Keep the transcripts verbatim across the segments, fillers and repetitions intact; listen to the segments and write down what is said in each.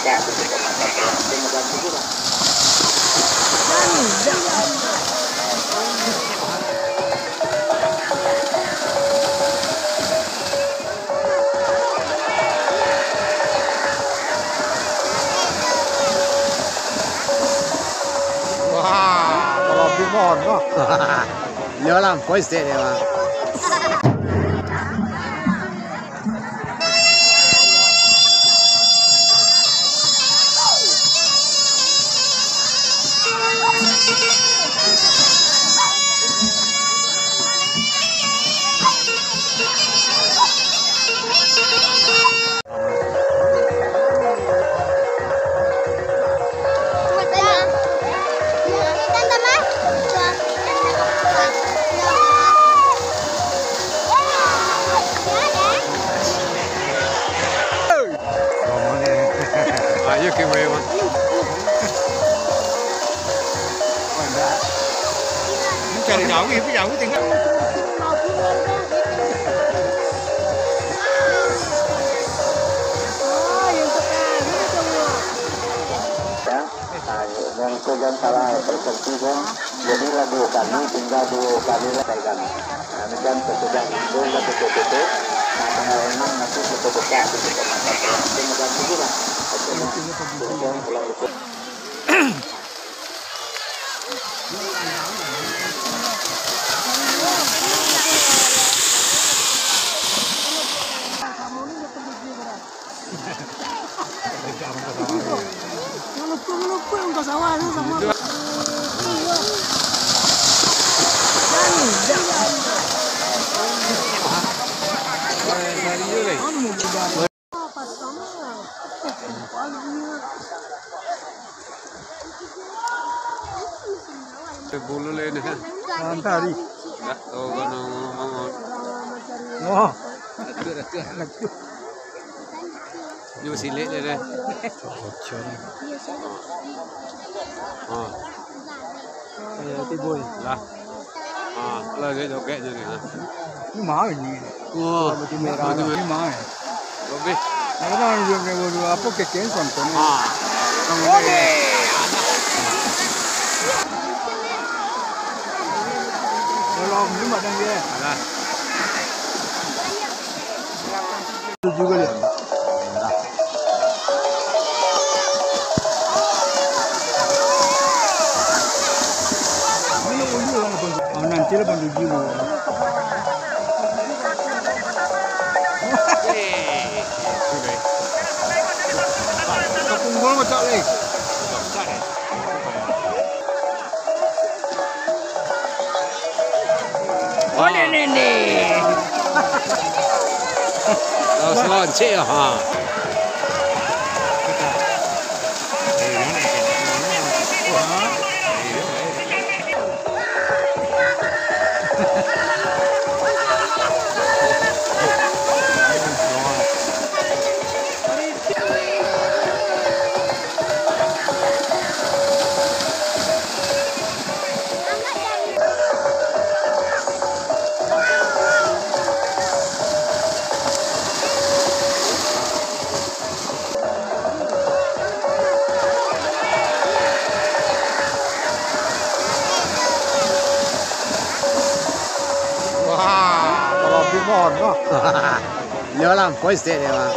Wah, kalau bimon, wah. Nyo lah, pois dek dia, wah. Ayo ke, Bang. Ini cari jauh, tapi jauh tinggal. Ya, nah, yang itu jangan salah persepsi, kan. Jadi, lagu kami tinggal di kami lah, kan. Nah, ini kan sesudah itu, lagu tutup itu, nah, tinggal enam nanti satu besar di kecamatan. Itu mudah dulu lah. Oke, nah. Itu kan pulang itu. Bulu lain, ha? Antari. Ndak tahu kan ngomong. Oh. Datuk, datuk. Datuk. Ini masih lek dia, dah. Bocor. Oh. Ayo, ti boy. Lah. Ah, lah, dia joget je ni, ha. Ini mahal ni. Wah, betul merah. Betul. Ini mahal. Lebih. Nah, kan dia punya bulu apa, keken contohnya. Ah. Oke. Kalau ini macam dia. Alah. Itu juga dia. Oh, nanti lah bantu jiwa. Kampung gua macam ni. Oh, nenek ni. Tahu seloncik lah, ha. Wah, kalau bimon, noh. Nyo lah, pois dek dia, Bang.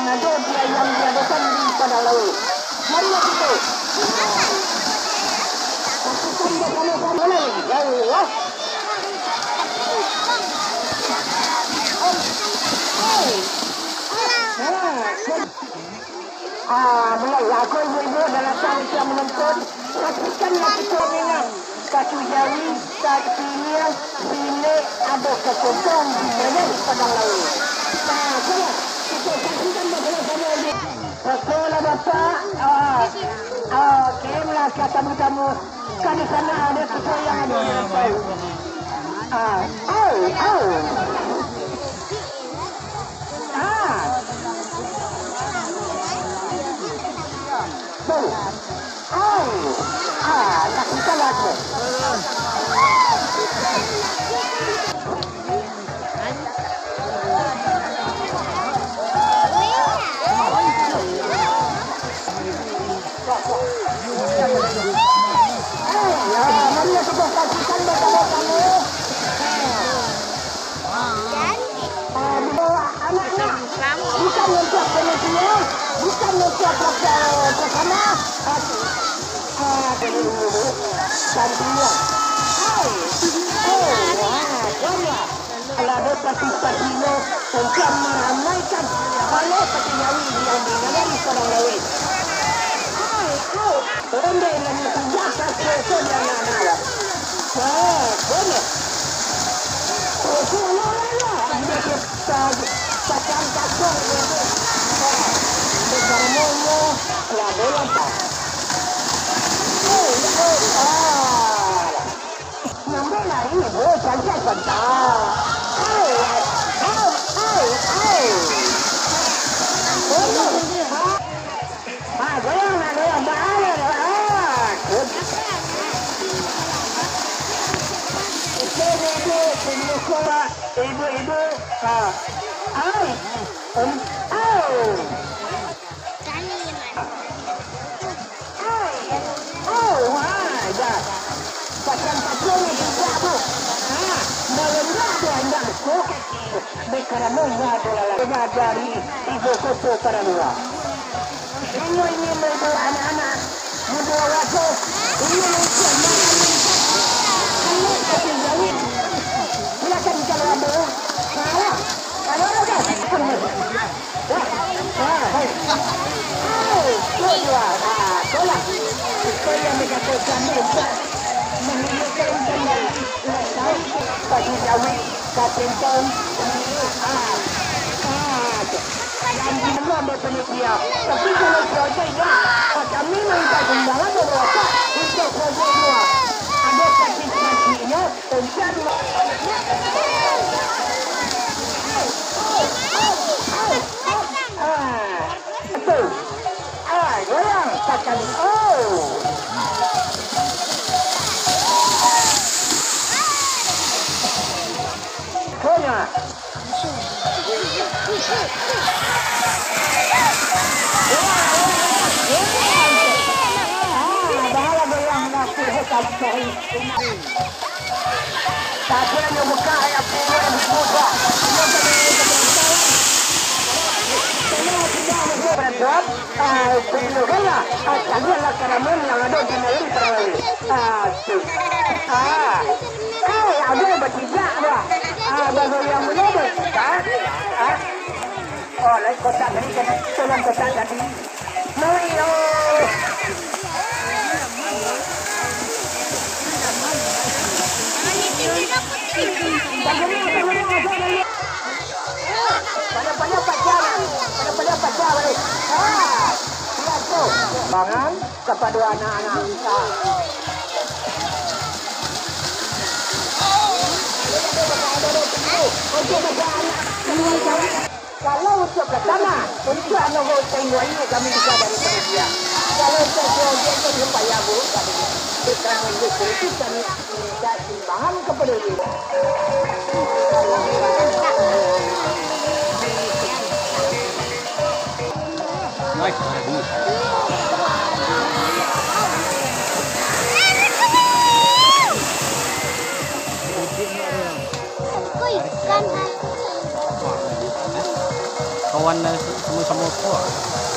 Ado di ayam diadokan di padang lauik. Marilah kito. Saksikan basamo-samo lai. Ya Allah. Ah, mulai. Aku ibu-ibu dan akan yang menonton, saksikanlah kito minang. Kacu jawi, kacu pilihan, silek, ado kacokong di mana di padang lauik. Nah, sudah, kita saksikan bersama-sama ini. Betul lah, Bapak. Ah, ah, oke, lah, kata tamu-tamu. Kan di sana ada ketua yang ada yang tahu. Ah, au, au. Ah. Tuh. Au. Ah, nak kita lagi. Eh, ya, mari kita saksikan bersama-sama. Ah, dibawa anak-anak. Bukan untuk panitia, bukan untuk, eh, bersama. Ah, ah, santinya. Hai. Oh, wah, wah. Kalau ada partisipasi lo untuk meramaikan balai pati jawi yang digalari padang lauik. Hai, au. Ondeh lah ni, sejak kasih tu dia nak, nak. Wah, boleh. Oke, alah, alah, alah. Ambil kita pacang kasih dia tu. Wah, sekarang mau, lah, boleh tak? Oh, oh, ah. Nambah lari, bro, cantik, cantik. Au, au, au, au. Goyang, ha? Ha, goyang lah, goyang. Bahala dah, ha. Ibu, ibu, ibu, ibu, ha. Ai, em, au. Oh, wah, ya. Pasan-pasan ni tidak, Bu. Ha, malam ni ada anak ko kaki. Bekarano nya adalah dari ibu koto Paraluwa. Inyo ini ibu anak-anak muda waso. Ini mungkin malam ni. Anak kaki jauh. Silakan kalau ada. Salah. Kalau ada. Wah, wah, hai. Hai, tu dia. Ah, tu lah. Itu yang dikatakan hebat. Menunjukkan kembali. Tahu, bagi Dawi, Kapten Tom, ah, ah, tu. Dan di mana ada panitia. Tapi kalau projek dia, ah, kami minta sumbangan dari WhatsApp untuk projek dua. Ada partisipasinya. Tapi nyo buka ayat puluah ribu buka. Nyo kena berdoa. Ah, tunjukkanlah, ah, carilah karaman yang ada di negeri Parangai. Ah, tu. Ah. Eh, ada bertijak, bah. Ah, baru yang mana bertijak? Ah. Oh, lain kotak tadi, kan? Tolong kotak tadi. Mario. Banyak-banyak pacar, banyak-banyak pacar, balik. Ah, lihat tu. Bangan kepada anak-anak. Untuk anak-anak. Kalau untuk ka sana, untuk anu ko tengok ini kami bisa dari panitia. Kalau untuk projek tu, supaya buruk tadi. Sekarang ini sedikit kami minta sumbangan kepada ibu. Baik, baik. Kau ikan, ha? Kawan lah, samo-samo ko lah.